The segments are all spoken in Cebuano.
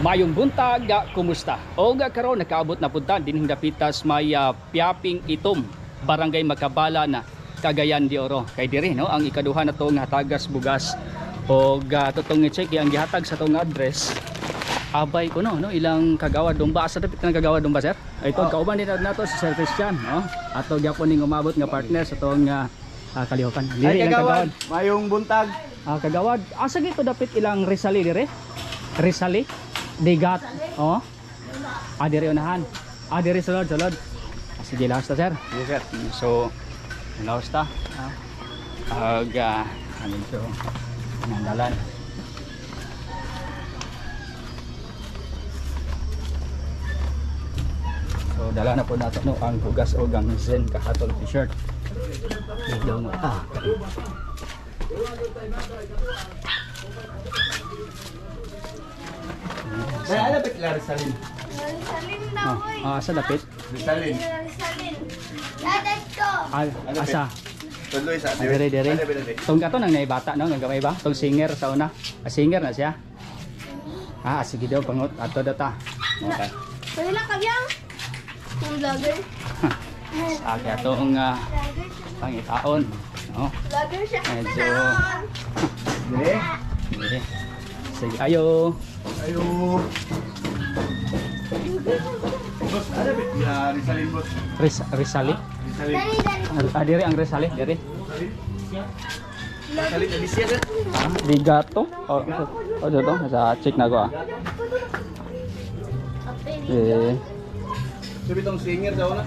Mayong buntag, kumusta? Og karon nakaabot na punta dinhing dapitas may Piaping Itom, Barangay Makabalan na Cagayan de Oro. Kay diri no ang ikaduha na to nga hatagas bugas. Og totong i-check ang gihatag sa tong address. Abay ko no, no ilang kagawad dumba asa dapit ng kagawad dumba, sir? Ay, ito kauban din nato si Sir Christian, no? Ato gyapon ning umabot nga partner sa tong kalihukan. Diri Ay ilang kagawad, kagawad. mayong buntag. Ah, kagawad, asa gito dapit ilang Rizali dire? Rizali? Digat. Oh. Ah, dire unahan. Ah, dire sulod, sulod. Ah, sige, laos ta, sir. Yes, sir. So, laos ta. Ah. Ag, ano ito? Nandalan. So, dala na po nato no, ang hugas o ang Zen Kahatol t-shirt. Ilaw mo. Ah. Ay, ano ba kila Rizalin? Rizalin daw Ah, eh. ah, sa dapit. Rizalin. Rizalin. Dadat ko. Ah, asa. Tuloy sa Ah, dire dire. Ano ba dire? Tong kato nang naibata no, nga gamay ba? Tong singer sa una. Ah, singer na siya. Ah, sige daw pangot ato data. Okay. Pwede lang kabyang. Kung vlogger. Sa akin atong Vlogger siya. pangitaon. No. Vlogger siya. Medyo- Tanan. Dire. Sige. Sige, ayo. Ayo. Boss, ano ba kila Rizalin, boss? Rizali. Rizalin. Dali, dali. Ah, dire ang Rizali, dire. Rizalin, Alicia, sir. Ah, Bigato. Oh, oh, dito sa check na ko ah. Eh, Sabi tong singer sa una.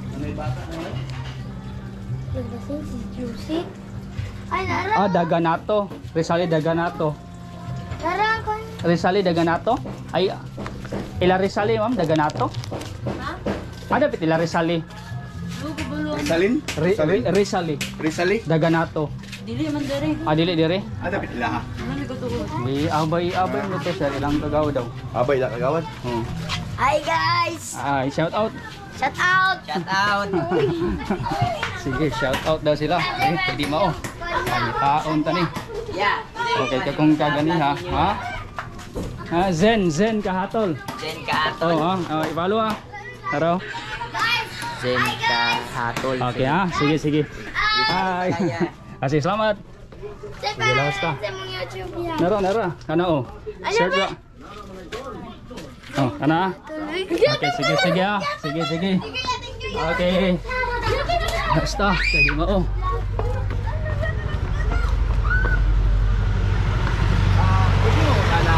Ano yung bata na wala? Lasing si Juicy. Ay, nara. ah, Daganato. Rizali Daganato. Nara ko. Rizali Daganato. Ay, ila Rizali, ma'am, Daganato. Ha? Ah, dapat ila Rizali. Rizalin? Rizali. Rizali. Rizali? Daganato. Dili man dere. Ah, dili dire. Ah, dapat ila ha. Ano ko to? Di abay abay mo to sir, ilang kagaw daw. Abay, ila kagawad. Oh. Hi guys. Ah, shout out. Shout out. Shout out. Sige, shout out daw sila. Eh, pwede mao. Pangitaon ta ni. Yeah. Okay ka kung kagani ha. Ha? Ah, Zen, Zen kahatol. Zen ka Oh, ha. Oh, i-follow ah. Taro. Zen ka hatol. Okay ha. Sige, sige. Hi. Ah, sige, salamat. Sige, Sige, lawas ka. Sa mong YouTube yan. Nara, nara. Kana oh. Search ba? Oh, kana. Okay, sige, sige ah. Sige, sige. Okay. Basta, pwede mo oh. Pwede mo kala.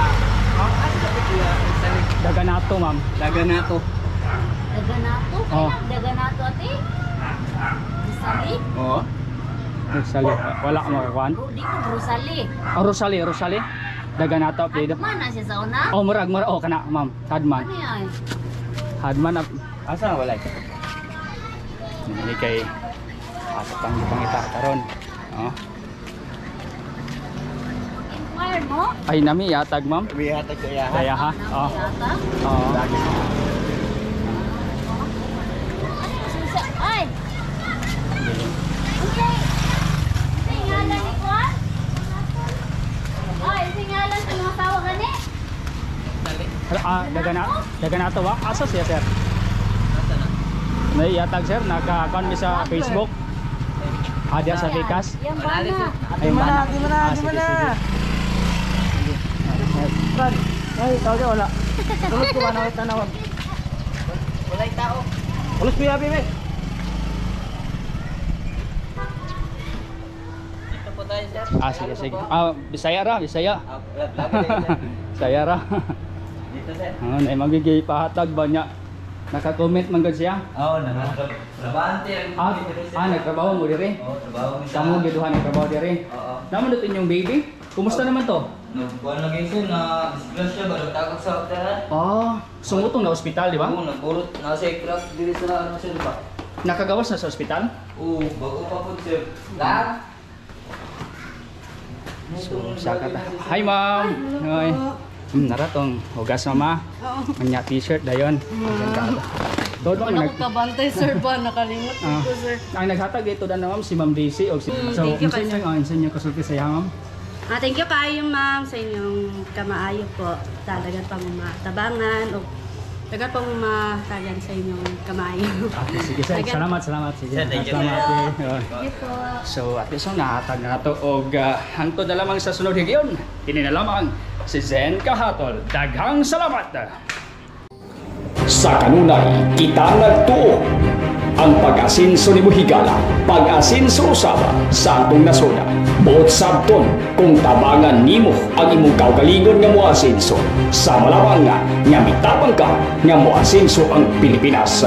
Asa dapat ila Rizalin? Daganato, ma'am. Daganato. Daganato. Oh. Daganato ate. Rosali. Oo. Rosali. Wala ka makakuan. Di ko Rosali. Oh, Rosali, Rosali. Daganato apelyido. Atman na siya sa una. Oh, murag, murag. Oh, kana, ma'am. Hadman. Ano yan? Hadman up. Asa na wala? Hindi kay ato pang pangita karon. Oh. Inquire mo? Ay nami yatag, ma'am. May hatag sa iya ha. Kaya ha. Oh. Yata. Oh. Ano yung susa? Ay! Okay. Unsay ngalan ni Kwan? Ay, unsay ngalan sa mga tawa gani? Ah, daganato ba? Asa siya, sir? May yatag sir, naka-account mi sa Facebook. Ah, diya sa Vikas. Yang bana. Ay, mana, ah, sige, sige. Fran, ay, tao dyan, wala. Tulog ko ba na tanawag? Walay tao. Ulos ko yabi, be. Ah, sige, sige. Ah, Bisaya ra, Bisaya. Bisaya ra. Dito sir. Ah, na magigay pahatag ba niya? Naka-comment man gud siya. Oo, nakatrabante ang Ah, ah, nagtrabaho mo dire. Oo, trabaho mo siya. Kamo giduhan nagtrabaho dire. Oo. Naman dito inyong baby. Kumusta naman to? Nagkuhan lang yun sir, na disgrasya ba, nagtakot sa hotel. Ah, sumutong na ospital, di ba? Oo, nagburot, nasa crack diri sa ano sir ba? Nakagawas na sa ospital? Oo, bago pa po sir. Lahat? So, saka ta. Hi, ma'am. Hi. Nara tong hugas mama. Anya t-shirt dayon. Doon Wala nag ko kabantay sir ba? Nakalimot Ah. ko sir. Ang naghatag dito na ma'am si Ma'am Daisy og si Mm, So, thank you unsa kay niyo unsa niyo kasulti sa iya, ma'am? Ah, thank you kayo, ma'am, sa inyong kamaayo po. Talagang pang matabangan o tagal pang matagan sa inyong kamaayo. Okay, sige sir. Salamat, salamat. Sige. Sir, thank you. Salamat. Eh. Thank you po. So at least nahatag na to og hangtod na lamang sa sunod higayon. Kini na lamang si Zen Kahatol. Daghang salamat. Sa kanunay kita nagtuo ang pag-asinso ni Buhigala, pag-asinso usaba sa atong nasoda. Buot sabton kung tabangan nimo ang imong kaugalingon nga moasinso. Sa malawang nga, nga mitabang ka nga moasinso ang Pilipinas.